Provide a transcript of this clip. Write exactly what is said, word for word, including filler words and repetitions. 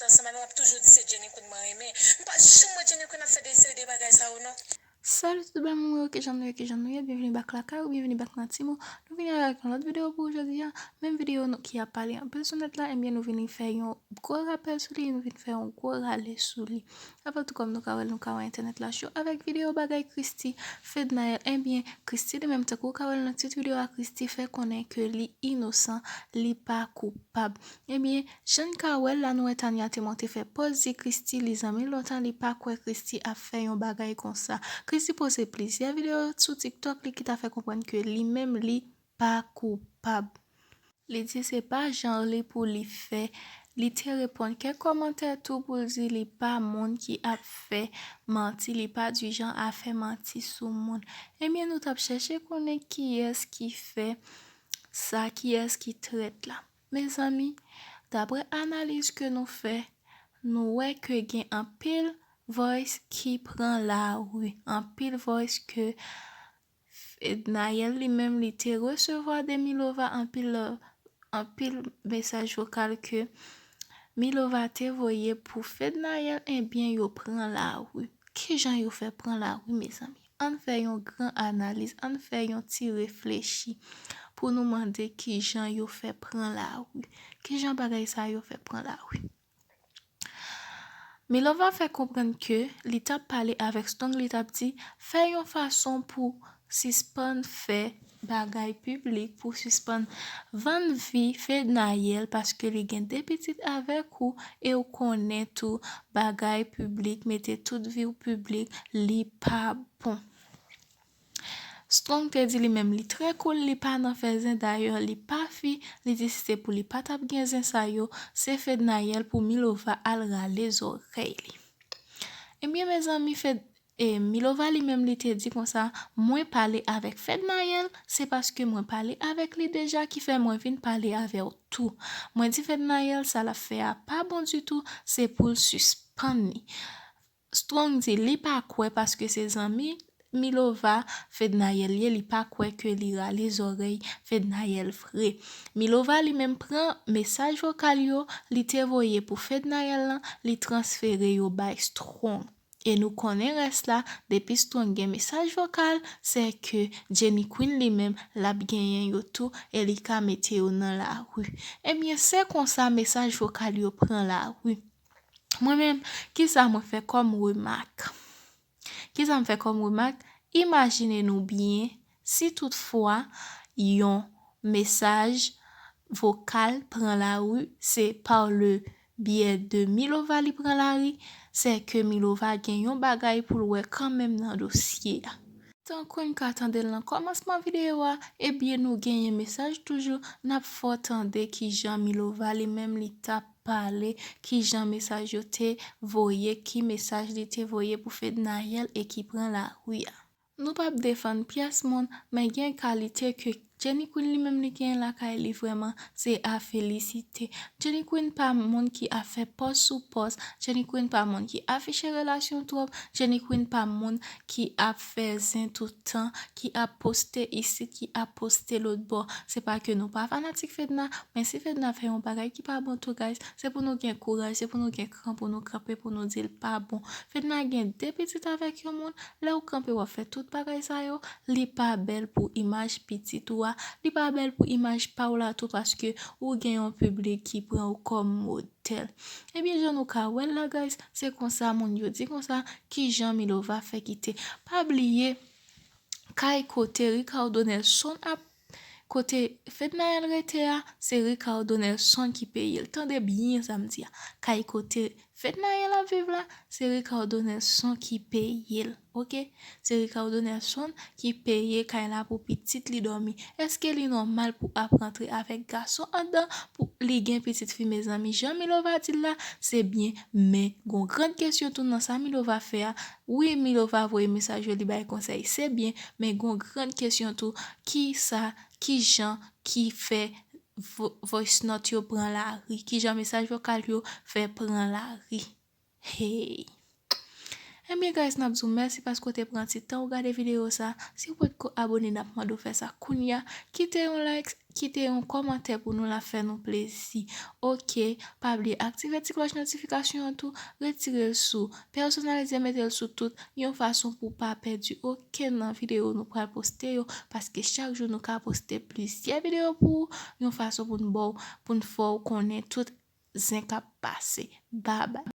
Ansanm avè m, ap toujou di se Jenny Queen mwen renmen. M pa janm wè Jenny Queen ap fè de seri de bagay sa yo non. Salut tout bèl moun mwen yo, kijan nou ye, kijan nou ye? Byenveni back lakay ou, byenveni back nan Timo. Nou vini avèk yon lòt videyo pou jodi a. Menm videyo nou ki ap pale anpil sou nèt la, ebyen nou vini fè yon gwo rapèl sou li, nou vini fè yon gwo rale sou li. Avè tou kòm nou ka wè l, nou ka wè entènèt la cho avèk videyo bagay Christie, Fednaelle. Ebyen, Christie li menm, tankou w ka wè l nan tit videyo a, Christie fè konnen ke li inosan, li pa koupab. Ebyen, jan n ka wè l la, nou wè Tania te monte fè pòz di Christie li zanmi l lontan, li pa kwè Christie ap fè yon bagay konsa. Christie poste plizyè videyo sou TikTok li ki ta fè konprann ke li menm li pa koupab. Li di se pa jan li pou li fè. Li te reponn kèk kòmantè tou pou l di li pa moun ki ap fè manti, li pa di jan a fè manti sou moun. Ebyen, nou t ap chèche konnen kiyès ki fè sa, kiyès ki trèt la. Mezanmi, daprè analiz ke nou fè, nou wè ke gen anpil voice ki pran lari, anpil voice ke Fednaelle li menm li te resevwa de Milova, anpil, anpil mesaj vokal ke Milova te voye pou Fednaelle, ebyen yo pran lari. Kijan yo fè pran lari, mezanmi? Ann fè yon gran analiz, ann fè yon ti reflechi pou nou mande kijan yo fè pran lari. Kijan bagay sa yo fè pran lari? Milova fè konprann ke li t ap pale avèk Strong, li t ap di, fè yon fason pou sispann fè bagay piblik, pou sispann vann vi Fednaelle, paske li gen de pitit avèk ou, e w konnen tou, bagay piblik, mete tout vi w piblik, li pa bon. Strong te di li menm li trè cool, li pa nan fè zen, dayè li pa fi, li di si se pou li pa t ap gen zen sa yo, se Fednaelle pou Milova al rale zòrèy li. Ebyen, mezanmi, Fed, e, Milova li menm li te di konsa, mwen pale avèk Fednaelle, se paske mwen pale avèk li deja ki fè mwen vin pale avè w tou. Mwen di Fednaelle sa l ap fè a pa bon ditou, se pou l sispann li. Strong di li pa kwè paske se zanmi Milova Fednaelle ye, li pa kwè ke li rale zòrèy Fednaelle vre. Milova li menm pran mesaj vokal yo, li te voye pou Fednaelle lan, li transfere yo bay Strong. E nou konnen rès la, depi Strong gen mesaj vokal, se ke Jenny Queen li menm, l ap genyen yo tou, e li ka mete yo nan lari. Ebyen, se konsa mesaj vokal yo pran lari. Mwen menm, kisa mwen fè kòm remak? Kisa m fè kòm remak? Imajine nou byen, si toutfwa yon mesaj vokal pran lari, se par le biais de Milova li pran lari, se ke Milova gen yon bagay pou l wè kanmenm nan dosye a. Tankou n ka tande l nan kòmansman videyo a, ebyen nou genyen mesaj toujou, n ap fè w tande kijan Milova li menm li t ap pale, kijan mesaj yo te voye, ki mesaj li te voye pou Fednaelle e ki pran lari a. Nou p ap defann pyès moun, men gen kalite ke Jenny Queen li menm li genyen lakay li vrèman se a felisite. Jenny Queen pa moun ki ap fè pòz sou pòz, Jenny Queen pa moun ki afiche relasyon twòp, Jenny Queen pa moun ki ap fè zen tout tan, ki ap poste isit, ki ap poste lòt bò. Se pa ke nou pa fanatik Fedna, men si Fedna fè yon bagay ki pa bon tou, guys, se pou nou gen kouraj, se pou nou gen kran, pou nou kanpe, pou nou di l pa bon. Fedna gen de pitit avèk yon moun, lè w kanpe w ap fè tout bagay sa yo, li pa bèl pou imaj pitit ou a, li pa bèl pou imaj pa w la tou, paske ou gen yon piblik ki pran w kòm modèl. Ebyen, jan nou ka wè l la, guys, se konsa moun yo di konsa, kijan Milova fè kite. Pa bliye, kay kote Ricardo Nelson ap, kote Fednaelle rete a, se Ricardo Nelson ki peye l. Tande byen sa m di a. Kay kote Fednaelle ap viv la, se Ricardo Nelson ki peye l, oke? Se Ricardo Nelson ki peye kay la pou pitit li dòmi. Èske li nòmal pou ap rantre avèk gason anndan, pou li gen pitit fi, mezanmi? Jan Milova di l la, se byen, men gon gran kesyon tou nan sa Milova fè a. Wi, Milova voye mesaj yo, li bay konsèy, se byen, men gon gran kesyon tou, kisa, kijan ki fè vo-, voice note yo pran lari, kijan mesaj vokal yo fè pran lari. Hey! Ebyen, guys, n ap di w mèsi paske w te pran ti tan ou gade videyo sa. Si w potko abone, n ap mande w fè sa kounye a. Kite yon like, kite yon kòmantè pou nou, l ap fè nou plezi. Oke, pa bliye aktive ti klòch notifikasyon an tou, retire l sou pèsonalize, mete l sou tout, yon fason pou w pa pèdi okenn nan videyo nou pral poste yo, paske chak jou nou ka poste plizyè videyo pou ou, yon fason pou n ba w, pou n fè w konnen tout zen k ap pase. Babay.